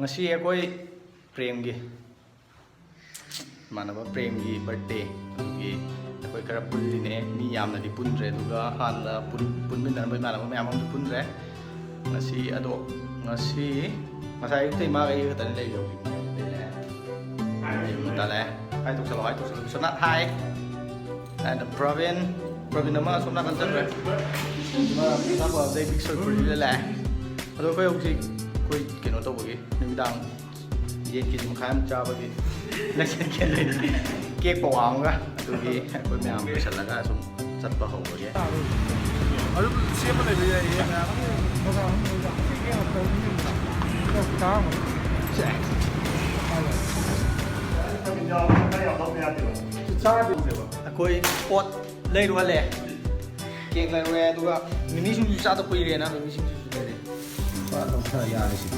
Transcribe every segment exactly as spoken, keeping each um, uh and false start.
ꯉꯁꯤ ꯑꯩꯈꯣꯏ ꯄ꯭ꯔꯦꯝꯒꯤ, ꯏꯃꯥꯟꯅꯕ ꯄ꯭ꯔꯦꯝꯒꯤ ꯕꯥꯔꯗꯦ ꯑꯗꯨꯒꯤ ꯑꯩꯈꯣꯏ ꯈꯔ ꯄꯨꯜꯂꯤꯅꯦ꯫ ꯃꯤ ꯌꯥꯝꯅꯗꯤ ꯄꯨꯟꯗ꯭ꯔꯦ, ꯑꯗꯨꯒ ꯍꯥꯟꯅ ꯄꯨꯟ- ꯄꯨꯟꯃꯤꯟꯅꯔꯝꯕ ꯏꯃꯥꯟꯅꯕ ꯃꯌꯥꯝ ꯑꯃꯁꯨ ꯄꯨꯟꯗ꯭ꯔꯦ꯫ ꯉꯁꯤ ꯑꯗꯣ, ꯉꯁꯤ, ꯉꯁꯥꯏ ꯑꯌꯨꯛꯇ ꯏꯃꯥꯒ ꯑꯩꯒ ꯈꯛꯇꯅꯤ ꯂꯩꯔꯤꯁꯦ ꯍꯧꯖꯤꯛ꯫ ꯂꯩꯔꯦ꯫ ꯌꯨꯝꯗ ꯇꯥꯂꯦ꯫ ꯍꯥꯏ ꯇꯧꯁꯜꯂꯣ, ꯍꯥꯏ ꯇꯧꯁꯜꯂꯣ꯫ ꯕꯤꯁ꯭ꯋꯥꯅꯥꯊ, ꯍꯥꯏ꯫ ꯑꯗ ꯄ꯭ꯔꯕꯤꯟ, ꯄ꯭ꯔꯕꯤꯟ ꯑꯃ ꯑꯁꯣꯝ ꯅꯥꯀꯟ ꯆꯠꯈ꯭ꯔꯦ꯫ ꯏꯃꯥ ꯆꯥꯛ ꯄꯥꯕꯗꯩ ꯕꯤꯛ ꯁꯣꯏ ꯄꯨꯔꯤꯗ ꯂꯥꯛꯑꯦ꯫ ꯑꯗꯣ ꯑꯩꯈꯣꯏ ꯍꯧꯖꯤꯛ ꯑꯩꯈꯣꯏ ꯀꯩꯅꯣ ꯇꯧꯕꯒꯤ ꯅꯨꯃꯤꯗꯥꯡ ꯌꯦꯟ ꯀꯦ ꯖꯤ ꯃꯈꯥꯏ ꯑꯃ ꯆꯥꯕꯒꯤ ꯅꯛꯁꯟ ꯈꯦꯠꯅꯩ꯫ ꯀꯦꯛ ꯄꯋꯥ ꯑꯃꯒ꯫ ꯑꯗꯨꯒꯤ ꯑꯩꯈꯣꯏ ꯃꯌꯥꯝ ꯂꯣꯏꯁꯤꯜꯂꯒ ꯁꯨꯝ ꯆꯠꯄ ꯍꯧꯕꯒꯤ꯫ ꯑꯗꯨꯝ ꯁꯦꯝꯃ ꯂꯩꯕ ꯌꯥꯏꯌꯦ ꯃꯌꯥꯝ꯫ ꯑꯩꯈꯣꯏ ꯄꯣꯠ ꯂꯩꯔꯨꯍꯜꯂꯦ꯫ ꯀꯦꯛ ꯂꯩꯔꯨꯔꯦ, ꯑꯗꯨꯒ ꯃꯤꯃꯤ ꯁꯤꯡꯖꯨ ꯆꯥꯗ ꯀꯨꯏꯔꯦꯅ ꯃꯤꯃꯤ ꯁꯤꯡꯖꯨꯁꯨ ꯂꯩꯔꯦ꯫ ꯄꯨꯔꯥ ꯂꯧꯊ ꯌꯥꯔꯦ ꯁꯤꯗꯤ꯫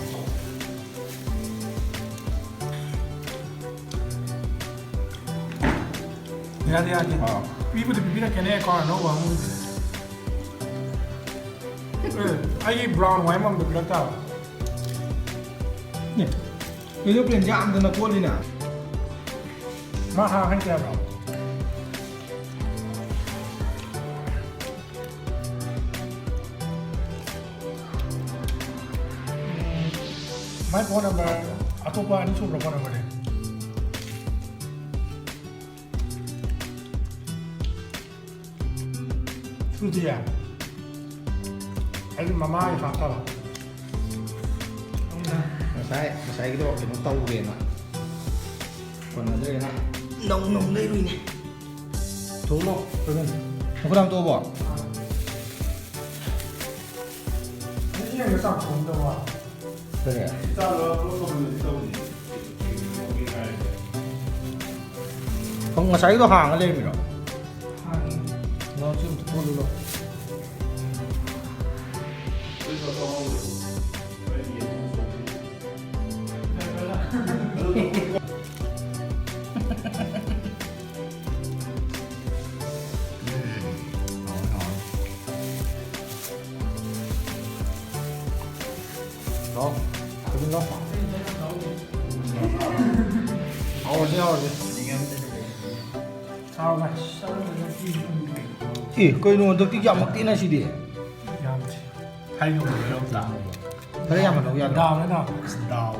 ꯌꯥꯗꯦ, ꯌꯥꯗꯦ꯫ ꯑꯥ꯫ ꯄꯤꯕꯨꯗꯤ ꯄꯤꯕꯤꯔꯛꯀꯦꯅꯦ, ꯑꯦꯀꯥꯎꯟ ꯑꯅꯧꯕ ꯑꯃ꯫ ꯑꯦ, ꯑꯩꯒꯤ ꯕ꯭ꯔꯥꯎꯟ ꯋꯥꯏꯐ ꯑꯃꯗ ꯄꯤꯔꯛ ꯇꯥꯕ꯫ ꯑꯦ, ꯀꯩꯅꯣ ꯄ꯭ꯔꯦꯝ ꯌꯥꯝꯗꯅ ꯀꯣꯜꯂꯤꯅ? ꯃꯥ ꯍꯥꯡ ꯍꯩꯇꯦ ꯍꯥꯏꯕ꯭ꯔꯣ? ꯃꯥꯏ ꯐꯣꯟ ꯅꯝꯕꯔ ꯑꯇꯣꯞꯄ ꯑꯅꯤ ꯁꯨꯕ꯭ꯔꯥ ꯐꯣꯟ ꯅꯝꯕꯔꯗꯤ? ꯁꯨꯗꯤꯌꯦ꯫ ꯑꯩꯗꯤ ꯃꯃꯥꯒꯤ ꯍꯥꯞꯇꯕ꯫ ꯉꯁꯥꯏ, ꯉꯁꯥꯏꯒꯤꯗꯣ ꯀꯩꯅꯣ ꯇꯧꯔꯦꯅ꯫ ꯀꯣꯟꯅꯗ꯭ꯔꯦꯅ꯫ ꯅꯧ ꯅꯧ ꯂꯩꯔꯨꯏꯅꯦ꯫ ꯊꯣꯡꯉꯣ, ꯄ꯭ꯔꯕꯤꯟ꯫ ꯃꯈꯨꯠ ꯍꯥꯝꯇꯣꯛꯑꯕꯣ? ꯑꯩ ꯌꯦꯡꯒ ꯆꯥꯝꯊꯣꯛꯑꯝꯗꯕ꯫ ꯀꯔꯤ? ꯑꯣ, ꯉꯁꯥꯏꯒꯤꯗꯣ ꯍꯥꯡꯉ ꯂꯩꯔꯝꯃꯤꯔꯣ? ꯍꯥꯡꯉꯤ꯫ ꯂꯥꯎ, ꯁꯤ ꯑꯝꯇ ꯊꯣꯛꯍꯜꯂꯨ ꯂꯥꯎ꯫ ꯂꯥꯎ꯫ ꯍꯥꯎꯔꯁꯤ, ꯍꯥꯎꯔꯁꯤ꯫ ꯑꯦ, ꯀꯩꯅꯣ ꯍꯟꯗꯛꯇꯤ ꯌꯥꯝꯃꯛꯇꯦꯅ ꯁꯤꯗꯤ꯫ ꯌꯥꯝꯗꯦ꯫ ꯍꯥꯏ ꯉꯝꯗꯕ ꯌꯥꯝ ꯇꯥꯕ꯫ ꯈꯔ ꯌꯥꯝꯍꯜꯂꯧ ꯌꯥꯗ꯭ꯔꯣ? ꯗꯥꯎꯅꯦ, ꯗꯥꯎ꯫ ꯑꯁ, ꯗꯥꯎ꯫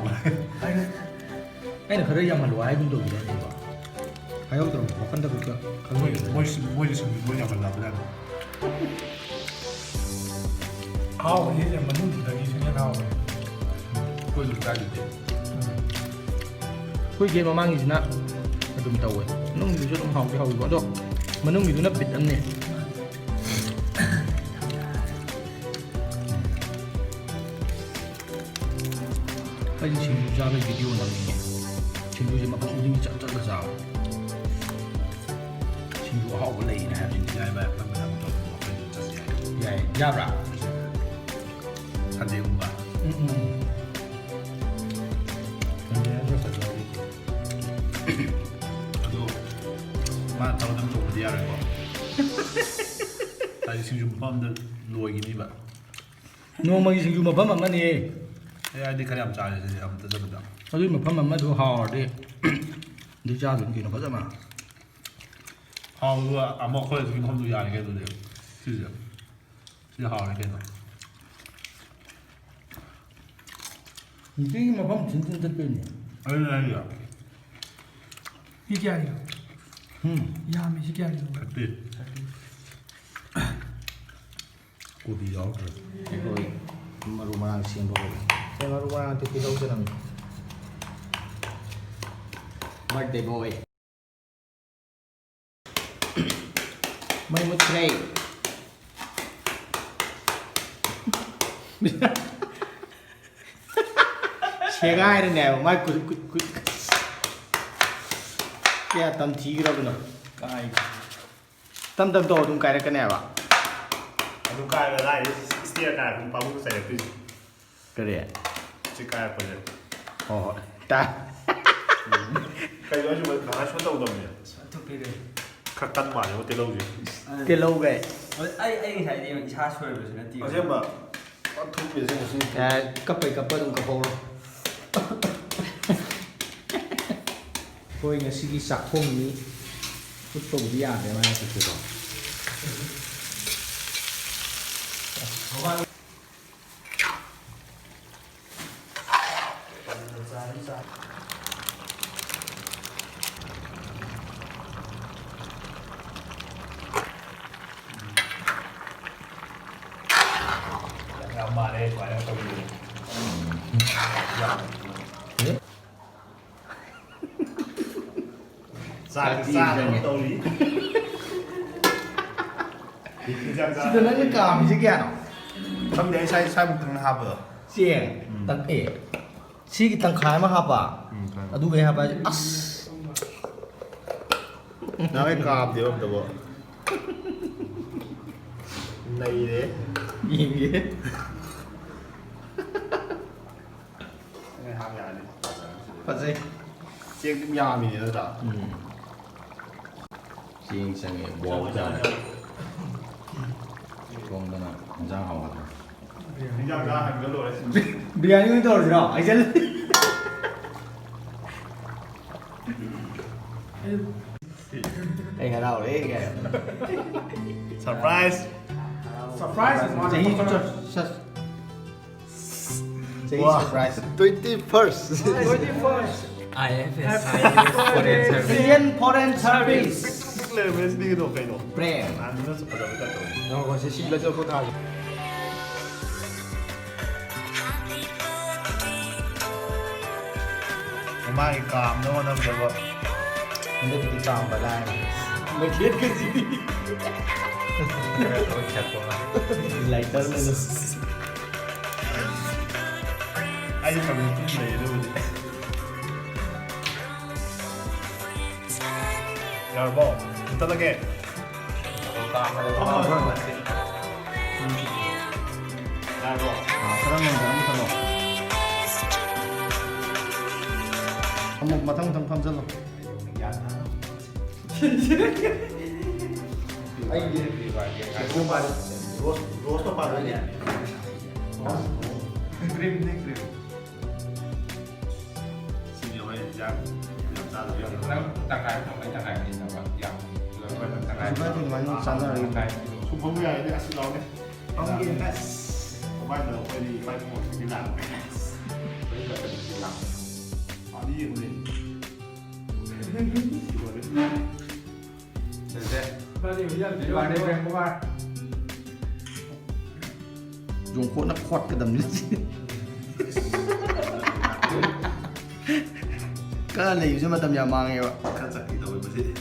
ꯑꯩꯅ ꯈꯔ ꯌꯥꯝꯍꯜꯂꯣ ꯍꯥꯏꯒꯨꯝ ꯇꯧꯈꯤꯗꯥꯏꯅꯦ? ꯍꯥꯏꯍꯧꯗ꯭ꯔꯣ? ꯋꯥꯈꯟꯗ ꯈꯛꯇ ꯃꯣꯏ, ꯈꯜꯂꯝꯃꯤꯗ꯫ ꯃꯣꯏꯁꯨ, ꯃꯣꯏꯁꯨ ꯁꯨꯝ ꯃꯣꯏ ꯌꯥꯝꯍꯜꯂꯛꯑꯕꯖꯥꯠꯅꯤ꯫ ꯑꯍꯥꯎꯕ ꯍꯦꯛ ꯃꯅꯨꯡꯗꯨꯗꯒꯤꯁꯨ ꯍꯦꯟꯅ ꯍꯥꯎꯕꯅꯦ꯫ ꯑꯩꯈꯣꯏꯁꯨ ꯆꯥꯈꯤꯗꯦ꯫ ꯑꯩꯈꯣꯏ ꯒꯦꯠ ꯃꯃꯥꯡꯒꯤꯁꯤꯅ ꯑꯗꯨꯝ ꯇꯧꯋꯦ꯫ ꯃꯅꯨꯡꯒꯤꯗꯨꯁꯨ ꯑꯗꯨꯝ ꯍꯥꯎꯗꯤ ꯍꯥꯎꯋꯦꯕ꯫ ꯑꯗꯣ ꯃꯅꯨꯡꯒꯤꯗꯨꯅ ꯕꯤꯠ ꯑꯃꯅꯦ꯫ ꯑꯩꯗꯤ ꯁꯤꯡꯖꯨ ꯆꯥꯕꯒꯤ ꯚꯤꯗꯤꯑꯣ ꯅꯝꯅꯤꯡꯉꯦ꯫ ꯁꯤꯡꯖꯨꯁꯦ ꯃꯐꯝ ꯈꯨꯗꯤꯡꯒꯤ ꯆꯠ ꯆꯠꯂ ꯆꯥꯕ꯫ ꯁꯤꯡꯖꯨ ꯑꯍꯥꯎꯕ ꯂꯩꯅ ꯍꯥꯏꯕꯁꯤꯡꯁꯦ ꯍꯥꯏꯕ ꯌꯥꯏ, ꯌꯥꯏ꯫ ꯌꯥꯕ꯭ꯔꯥ? ꯁꯟꯗꯦꯒꯨꯝꯕ꯫ ꯎꯝ, ꯎꯝ꯫ ꯁꯟꯗꯦ ꯅꯠꯇ꯭ꯔ ꯁꯇꯔꯗꯦ꯫ ꯑꯗꯣ ꯃꯥ ꯊꯕꯛ ꯑꯃ ꯇꯧꯕꯗꯤ ꯌꯥꯔꯣꯏꯀꯣ꯫ ꯍꯥꯏꯗꯤ ꯁꯤꯡꯖꯨ ꯃꯐꯝ ꯑꯝꯗ ꯂꯣꯏꯈꯤꯅꯤꯕ꯫ ꯅꯣꯡꯃꯒꯤ ꯁꯤꯡꯖꯨ ꯃꯐꯝ ꯑꯃꯅꯤ꯫ ꯑꯦ, ꯍꯥꯏꯗꯤ ꯈꯔ ꯌꯥꯝ ꯆꯥꯔꯦ ꯁꯤꯗꯤ ꯑꯃꯨꯛꯇ ꯆꯠꯄꯗ꯫ ꯑꯗꯨꯒꯤ ꯃꯐꯝ ꯑꯃꯗꯨ ꯍꯥꯎꯔꯗꯤ ꯑꯗꯨ ꯆꯥꯗꯣꯏꯅꯤ ꯀꯩꯅꯣ ꯐꯖꯅ꯫ ꯍꯥꯎꯕꯗꯨ ꯑꯃ ꯑꯩꯈꯣꯏ ꯍꯧꯖꯤꯛꯀꯤ ꯃꯐꯝꯗꯨ ꯌꯥꯔꯦ ꯀꯩꯅꯣ ꯑꯗꯨꯗꯤ꯫ ꯁꯤꯁꯦ꯫ ꯁꯤ ꯍꯥꯎꯔꯦ ꯀꯩꯅꯣ꯫ ꯅꯨꯡꯇꯤꯒꯤ ꯃꯐꯝ ꯊꯤꯟ ꯊꯤꯟ ꯆꯠꯇꯣꯏꯅꯦ꯫ ꯑꯗꯨꯅ ꯍꯥꯏꯁꯦ꯫ ꯃꯤ ꯀꯌꯥꯒꯤꯅꯣ? ꯎꯝ꯫ ꯌꯥꯝꯃꯤ, ꯁꯤ ꯀꯌꯥꯒꯤꯅꯣ? ꯊꯥꯔꯇꯤ꯫ ꯀꯣꯕꯤ ꯌꯥꯎꯗ꯭ꯔꯦ꯫ ꯑꯩꯈꯣꯏ ꯃꯔꯨ ꯃꯔꯥꯡ ꯁꯦꯝꯕ ꯍꯧꯔꯦ꯫ ꯁꯦ, ꯃꯔꯨ ꯃꯔꯥꯡ ꯇꯤꯜꯍꯧ ꯆꯅꯝ꯫ Birthday boy꯫ ꯃꯩ ꯃꯨꯠꯈ꯭ꯔꯦ꯫ ꯁꯦꯒꯥꯏꯔꯅꯦꯕ ꯃꯥꯏ ꯈꯨꯠ, ꯈꯨꯠ, ꯈꯨꯠ꯫ ꯀꯌꯥ ꯇꯝꯊꯤꯈ꯭ꯔꯕꯅꯣ? ꯀꯥꯏ꯫ ꯇꯝ ꯇꯝ ꯇꯧ ꯑꯗꯨꯝ ꯀꯥꯏꯔꯛꯀꯅꯦꯕ꯫ ꯑꯗꯨ ꯀꯥꯏꯕ ꯂꯥꯏꯔꯤ, stair ꯀꯥꯏꯔꯛꯄ ꯄꯥꯕꯨꯡ ꯆꯩꯔꯛꯇꯣꯏꯁꯦ꯫ ꯀꯔꯤ? ꯁꯤ ꯀꯥꯏꯔꯛꯄꯁꯦ꯫ ꯍꯣꯏ, ꯍꯣꯏ꯫ ꯇꯥ-, ꯀꯩꯅꯣ ꯍꯥꯏꯁꯤꯕꯣ? ꯀꯃꯥꯏꯅ ꯁꯣ ꯇꯧꯗꯕꯅꯦ? ꯁꯣ ꯇꯧꯄꯤꯔꯦ꯫ ꯈꯔ ꯀꯟ ꯃꯥꯜꯂꯦꯕ ꯇꯤꯜꯍꯧꯁꯦ꯫ ꯇꯤꯜꯍꯧꯒꯩ꯫ ꯑꯩ, ꯑꯩ ꯉꯁꯥꯏꯗꯤ ꯏꯁꯥ ꯁꯣꯏꯕꯁꯨ ꯅꯠꯇꯦ꯫ ꯑꯁꯦꯡꯕ꯫ ꯐꯖꯅ ꯊꯨꯝꯃꯦ ꯁꯤ ꯉꯁꯤ꯫ ꯌꯥꯔꯦ, ꯀꯞꯄꯩ ꯀꯞꯄ ꯑꯗꯨꯝ ꯀꯞꯍꯧꯔꯣ꯫ ꯑꯩꯈꯣꯏ ꯉꯁꯤꯒꯤ ꯆꯥꯛꯈꯣꯝꯅꯤ꯫ ꯎꯠꯄꯕꯨꯗꯤ ꯌꯥꯗ꯭ꯔꯦ ꯃꯥꯏ ꯃꯈꯨꯠꯁꯦꯀꯣ꯫ ꯌꯥꯝ ꯃꯥꯜꯂꯦ ꯁꯨꯃꯥꯏꯅ ꯇꯧꯕꯤꯌꯨ꯫ ꯆꯥꯛ ꯆꯥꯛꯇꯤ ꯆꯥꯅꯕ ꯆꯪꯉꯦ꯫ ꯇꯧꯔꯤ꯫ ꯏꯟꯖꯥꯡ ꯆꯥ-, ꯁꯤꯗ ꯅꯪꯅ ꯀꯥꯝꯃꯤꯁꯦ ꯀꯌꯥꯅꯣ? ꯈꯪꯗꯦ, ꯑꯩ ꯁ꯭ꯋꯥꯏ, ꯁ꯭ꯋꯥꯏꯃꯨꯛꯇꯪꯅꯦ ꯍꯥꯞꯄꯗꯣ꯫ ꯆꯦꯡ? ꯎꯝ꯫ ꯇꯪ-, ꯑꯦ꯫ ꯁꯤꯒꯤ ꯇꯪꯈꯥꯏ ꯑꯃ ꯍꯥꯞꯄ? ꯎꯝ, ꯈꯪꯉꯦ꯫ ꯑꯗꯨꯒ ꯑꯩ ꯍꯥꯞꯄ ꯍꯥꯏꯁꯦ, ꯑꯁ! ꯅꯪ ꯑꯩ ꯀꯥꯝꯗꯦꯕ ꯑꯝꯇꯕꯨ꯫ ꯅꯩꯔꯦ꯫ ꯌꯦꯡꯒꯦ꯫ ꯅꯪ ꯍꯥꯞ ꯌꯥꯔꯅꯤ꯫ ꯐꯖꯩ꯫ ꯆꯦꯡ ꯑꯗꯨꯝ ꯌꯥꯝꯃꯤꯅꯦ ꯅꯠꯇ꯭ꯔꯥ? ꯎꯝ꯫ ꯆꯦꯡ ꯆꯪꯉꯦ, ꯕꯣꯜ ꯆꯪꯉꯦ꯫ ꯁꯣꯝꯗꯅ ꯏꯟꯖꯥꯡ ꯍꯥꯎꯍꯜꯂꯦ꯫ ꯏꯟꯖꯥꯡ ꯆꯥ ꯍꯟꯒ ꯂꯣꯏꯔꯦ꯫ ꯕꯤꯔꯌꯥꯅꯤ ꯑꯣꯏꯅ ꯇꯧꯔꯁꯤꯔꯣ? ꯍꯥꯏꯖꯜꯂꯦ꯫ ꯑꯩ ꯍꯔꯥꯎꯔꯦ ꯀꯥꯏꯅ꯫ Surprise! Surprise! ꯆꯍꯤ ꯆꯨꯞ ꯆꯠ-, ꯆꯍꯤ ꯋꯥ꯫ Surprise꯫ Twenty first꯫ Twenty first꯫ I F S꯫ I F S foreign service꯫ Indian Foreign Service꯫ ꯂꯩꯔꯝꯃꯦ ꯁꯤꯗꯤ ꯀꯩꯅꯣ, ꯀꯩꯅꯣ? ꯄ꯭ꯔꯦꯝ꯫ ꯅꯍꯥꯟꯗꯨꯅ ꯆꯠꯄꯗꯕꯨ ꯆꯠꯇꯕꯅꯤ꯫ ꯉꯥꯏꯈꯣ, ꯁꯤ, ꯁꯤ ꯂꯩꯆꯠ ꯄꯣꯊꯥꯒꯦ꯫ ꯃꯃꯥꯒꯤ ꯀꯥꯝꯅꯕ ꯍꯣꯠꯅꯕꯗꯕ꯫ ꯍꯟꯗꯛꯀꯤꯗꯤ ꯀꯥꯝꯕ ꯂꯥꯏꯔꯦ꯫ ꯃꯩꯈꯦꯠꯀꯁꯤꯗꯤ꯫ ꯈꯔ ꯈꯔ ꯆꯠꯄ ꯃꯥꯜꯂꯦ꯫ Lighterꯅ ꯑꯗꯨꯝ꯫ ꯑꯩꯁꯨ ꯈꯪꯗꯦ, ꯂꯩ ꯑꯗꯨꯕꯨꯗꯤ꯫ ꯌꯥꯔꯕꯣ? ꯃꯨꯊꯠꯂꯒꯦ꯫ ꯌꯥꯔꯕꯣ? ꯑꯥ, ꯈꯔ ꯉꯝꯗꯅ ꯃꯨꯊꯠꯂꯣ꯫ ꯑꯃꯨꯛ ꯃꯊꯪ ꯃꯊꯪ ꯐꯝꯖꯜꯂꯣ꯫ ꯑꯩꯗꯤ ꯔꯣꯁ, ꯔꯣꯁꯇꯣ ꯄꯥꯜꯂꯣꯏꯅꯦ꯫ ꯀ꯭ꯔꯤꯝꯅꯦ, ꯀ꯭ꯔꯤꯝ꯫ ꯁꯤꯗꯤ ꯍꯣꯔꯦꯟ ꯆꯥꯛ ꯌꯥꯝ ꯆꯥꯗꯕ ꯌꯥꯗꯕ꯫ ꯅꯪ ꯇꯪꯈꯥꯏ ꯑꯃ ꯊꯝꯕ, ꯑꯩ ꯇꯪꯈꯥꯏ ꯑꯃ ꯊꯝꯕ꯫ ꯌꯥꯝ꯫ ꯇꯪꯈꯥꯏ ꯑꯃ꯫ ꯍꯧꯖꯤꯛꯀꯥꯟꯗꯤ ꯑꯗꯨꯃꯥꯏꯅ ꯆꯥꯅꯔꯛꯏ꯫ ꯇꯪꯈꯥꯏ ꯑꯃ꯫ ꯁꯨꯝ ꯐꯝꯕ ꯌꯥꯔꯗꯤ ꯑꯁ ꯂꯥꯎꯅꯦ꯫ ꯐꯝꯒꯦ, ꯑꯁ꯫ ꯀꯃꯥꯏꯅ ꯇꯧꯔ ꯑꯩꯈꯣꯏꯗꯤ ꯏꯄꯥ ꯏꯄꯨ ꯁꯤꯗꯤ ꯂꯥꯛꯄ꯫ ꯑꯩꯈꯣꯏꯗꯤ ꯂꯥꯛꯄ꯫ ꯑꯥꯗ ꯌꯦꯡꯉꯨꯅꯦ꯫ ꯁꯤ ꯂꯣꯏꯔꯦ꯫ ꯂꯣꯏꯔꯦ꯫ ꯏꯕꯥꯅꯤ ꯍꯧꯖꯤꯛ ꯌꯥꯝ ꯏꯕꯥꯅꯤ ꯄ꯭ꯔꯦꯝ ꯀꯨꯃꯥꯔ꯫ ꯌꯣꯡꯈꯣꯠꯅ ꯈꯣꯠꯀꯗꯕꯅꯤ꯫ ꯀ ꯂꯩꯕꯁꯦ ꯃꯇꯝ ꯌꯥꯝ ꯃꯥꯡꯉꯦꯕ꯫ ꯈꯔ ꯆꯠꯈꯤꯗꯧꯔꯦ ꯃꯁꯤꯗꯤ꯫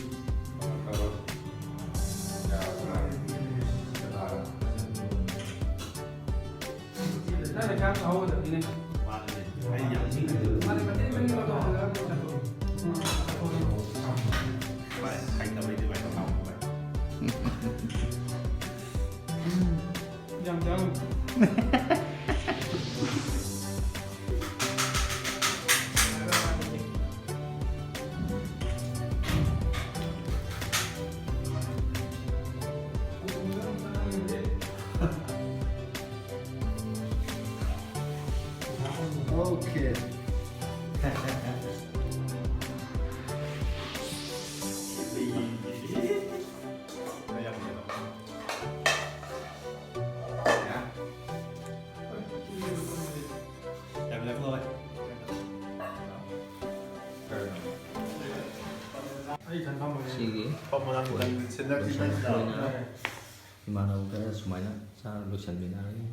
ꯅꯪꯅ ꯈꯔ ꯊꯧꯍꯧꯒꯗꯕꯅꯤꯅꯦ꯫ ꯃꯥꯅꯦ꯫ ꯑꯩ ꯌꯥꯝ ꯃꯥꯅꯦ, ꯃꯇꯦꯛ ꯃꯅꯤꯡ ꯂꯧꯊꯣꯛ ꯍꯜꯂꯒ ꯑꯗꯨꯝ ꯆꯠꯊꯣꯛ꯫ ꯎꯝ꯫ ꯚꯥꯏ, ꯍꯩꯇꯕꯩꯗꯤ ꯚꯥꯏ, ꯇꯧꯍꯧꯕ ꯚꯥꯏ꯫ ꯌꯥꯝ ꯆꯥꯎ꯫ Okay. ꯁꯤꯒꯤ ꯏꯃꯥꯟꯅꯕ ꯈꯔ ꯁꯨꯃꯥꯏꯅ ꯆꯥꯔ ꯂꯣꯏꯁꯟꯃꯤꯟꯅꯔꯅꯤ꯫